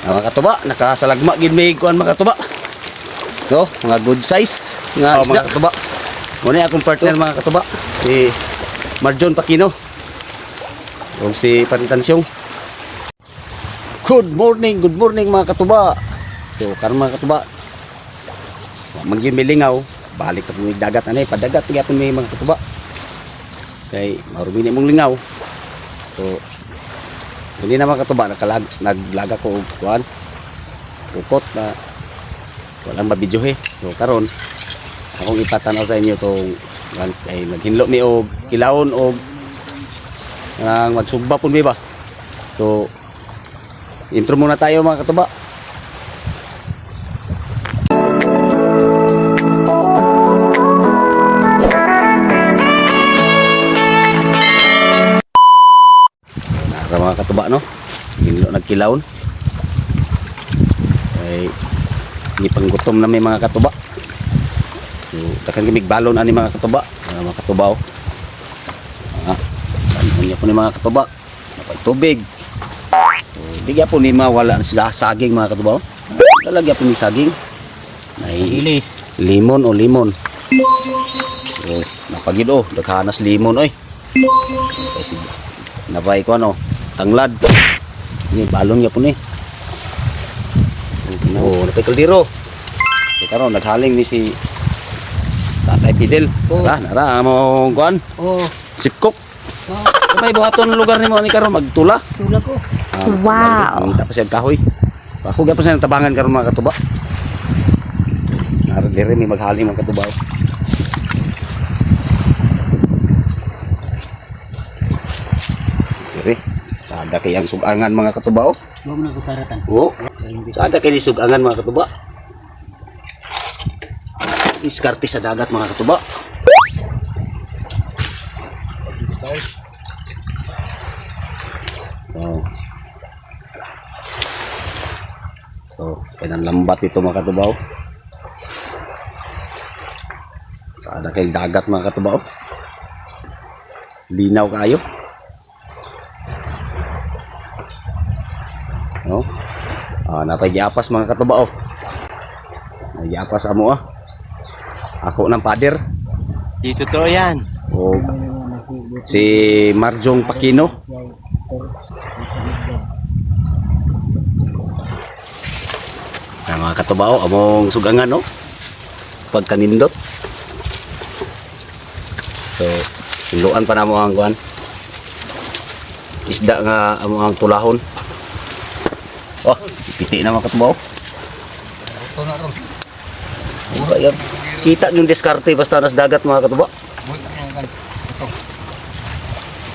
Mga katuba, nakasalagma gid may kuan, mga katuba. No, mga good size nga Oh, isda. mga Katuba. Muna akong partner, mga katuba, si Marjon Pakino. Ug si Pantansyong. Good morning, mga katuba. So karon, mga katuba, mangyud may lingaw, balik pa may dagat anay, padagat gyapon may, mga katuba. Kay marumi ni mong lingaw. So hindi na, mga katuba, nakalag, naglaga ko og kuan. Pukot na walang mabidyohe. So karon akong ipatanaw sa inyo tong kuan kay naghinlo mi og kilawon og ang magsugba pun mi ba. So intro muna tayo, mga katuba. Nara, mga katuba, no. Hinlo nagkilawon. Ay hindi panggutom na may, mga katuba. So dakan kami balon ani, mga katuba. Mga katuba oh. Ah, niya po ni, mga katuba. Napay tubig. So, di po ni mawala sila saging, mga katuba. Oh. Lalagyan po ni saging. Nay Ilis. Limon o limon. So, napagid oh, daghanas limon oy. Kasi napay ko ano, tanglad. Ni balon niya po ni. Oh, napay kaldero. So, karon naghaling ni si Tatay Fidel. Oh. Tara, nara mo kuan, Oh, sipkok. May buhaton ang lugar nimo ani karon magtula. tula ko. Ah, Wow. Ngita pa siya ang kahoy. Ako gyapon siya tabangan karon, mga katuba. Nara dire may maghaling, mga katuba. Oh. Dire. Sada kay ang sugangan, mga katuba. Oh. Huwag mo na kusaratan. Oh. Sada kay ni sugangan, mga katuba. Diskarte sa dagat, mga katuba. Oh. So, kaya lambat ito, mga katubaw. Sada kay dagat, mga katubaw. Linaw kayo. No? Ah, napay giapas, mga katubaw. Nagiapas amo ah. Ako ng pader. Di totoo yan. O si Marjong Pakino. Ah, mga katubao, among sugangan no. Pagkanindot. So, hinluan pa namo ang kuan. Isda nga amo ang tulahon. Oh, piti na, mga katubao. Ito na ron. Oh, ayan. Kita yung diskarte basta nas dagat, mga katuba.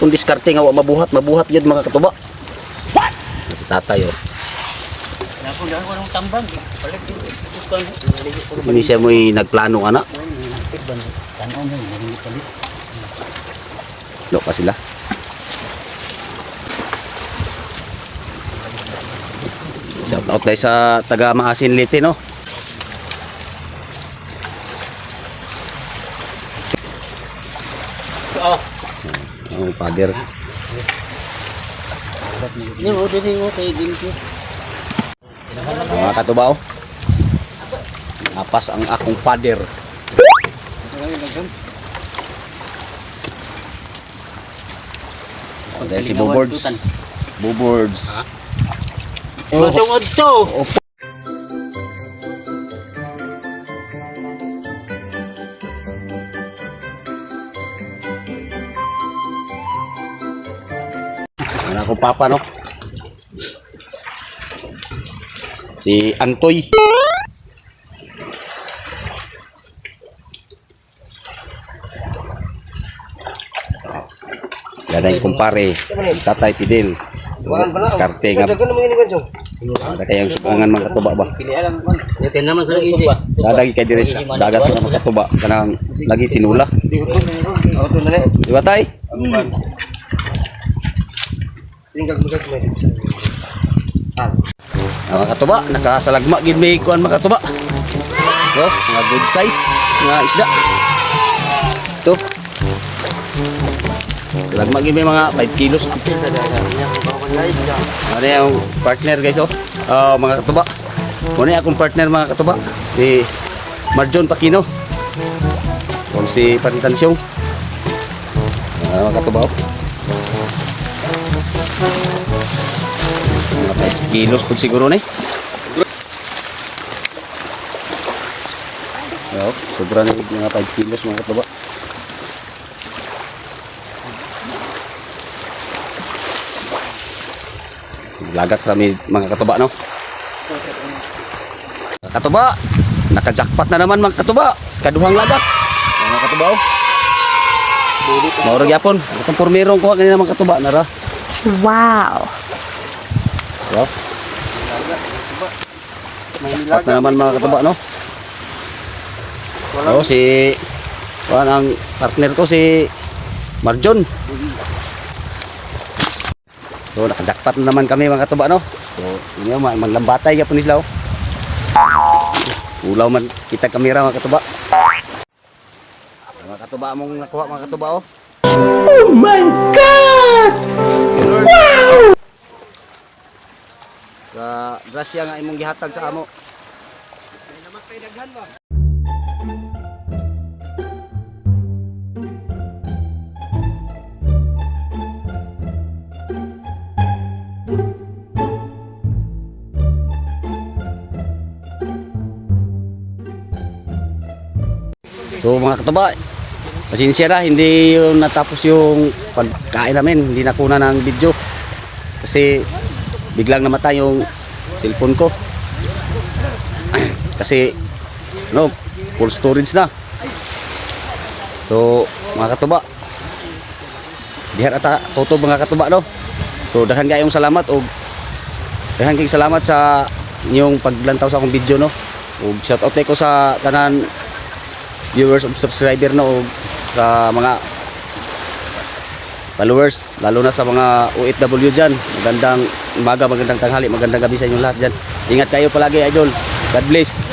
Kung diskarte nga wa mabuhat, mabuhat gyud, mga katuba. What? Si tatay oh. Ako lang ko ng tambang. Palit. Hindi siya mo'y nagplano ana. Lo pa sila. Shout out dahil sa taga Maasin Leyte, no. Oh. Oh, father. Yun, oh, dito yung kay Ginky. Mga katubaw. Apas ang akong father. Oh, dahil si Bubords. Bubords. Oh. Matungod to. Ang akong papa, no? Si Antoy. Yan ang kumpare, si Tatay Fidel. Diskarte nga. Ada kayang sukangan, mga katuba ba? Sada kay dire sa dagat mga katuba kanang lagi tinula. Di ba, tay? Mga katuba, nakasalagma gid may kuan, mga katuba. No, mga good size nga isda. Ito. Lagma gyud, may mga 5 kilos. Ano yung partner, guys, oh. Oh, mga katuba. Muna yung akong partner, mga katuba. Si Marjon Pakino. Huwag si Parintansyong. Ah, mga katuba, oh. Mga 5 kilos po siguro na eh. Oh, sobra na yung mga 5 kilos, mga katuba. Lagat kami, mga katuba, no? Katuba, nakajackpot na naman, mga katuba. Kaduhang lagak. Mga katuba, oh. Mauro gyapon. Atong pormerong kuha kanina, mga katuba nara. Wow. Wow. Jackpot na naman, mga katuba, no? Oh, si kuan ang partner ko, si Marjon. So, nakajackpot na naman kami, mga katuba, no? So, yun yung maglambatay gyapon ni sila, oh. Ulaw man kita kamera, mga katuba. Mga katuba, among nakuha, mga katuba, oh. Oh my God! Wow! Sa grasya nga imong gihatag sa amo. So mga katuba, pasensya na, hindi yung natapos yung pagkain namin, hindi nakuna ng video. Kasi biglang namatay yung cellphone ko. Kasi no, full storage na. So mga katuba, diha ata toto, mga katuba, no. So daghan kayong salamat og daghan kayong salamat sa inyong paglantaw sa akong video, no. Ug shout out ko sa tanan viewers ug subscriber, no, ug sa mga followers, lalo na sa mga OFW dyan. Magandang umaga, magandang tanghali, magandang gabi sa inyong lahat dyan. Ingat kayo palagi, idol. God bless.